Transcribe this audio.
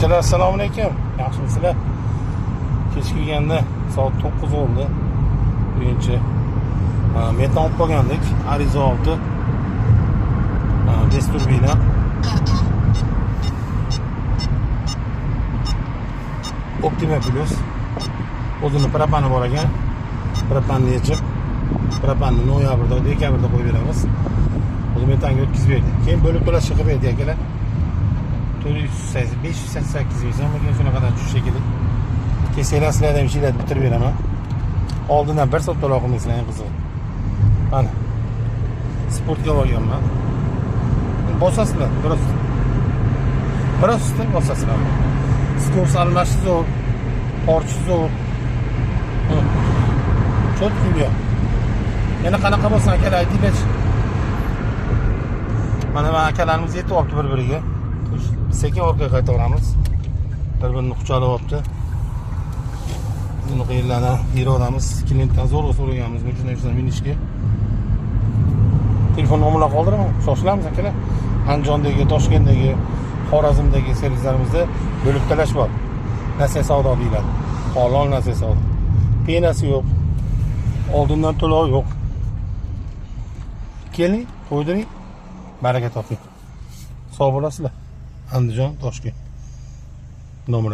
Akalar, assalomu alaykum. Yaxshimisizlar? Kech kelganda soat 9 bo'ldi. Birinchi metan olib qolgandik. Arrizo 6. Без turbina. Optima Plus. O'zini propani bor ekan. Propanni yechib, propanni noyabrda, dekabrda qo'yib beramiz. O'zi metanga o'tkazib berdi. Keyin bo'lib to'lash qilib berdi akalar. 480, 588 ming so'm shunaqadan tush shekilli. Kelsanglar sizlardan ham ishlarni bitirib beraman. Oldindan bir soat to'lov qilmaysizlar, eng qizig'i. Mana. Sportga olganman. Bosasizlar, biroz. Biroz bosasizlar. Skors almashi zo'r, tortishi zo'r. Cho'tki bu yoq. Yana qanaqa bo'lsin akalar, aytinglarchi. Mana akalarimiz yetib olibdi bir-biriga. Sekin orqaga qaytaveramiz. Bir-birini quchoqlab olibdi. Bunaqa yerlardan yuraveramiz. Klientdan zo'rg'a so'raganmiz shunday minishga. Telefon nomerlar qoldiraman. Shoshilamiz akalar. Andijondagi, Toshkentdagi, Xorazmdagi servislarimizda bo'lib talash bor. Nasiya savdo deyiladi. Halol nasiya savdo. Penasi yo'q. Oldindan to'lov yo'q. Keling, qo'ydiring. Baraka toping. Sog' bo'lasizlar. Andijon, Toshkent. Nomer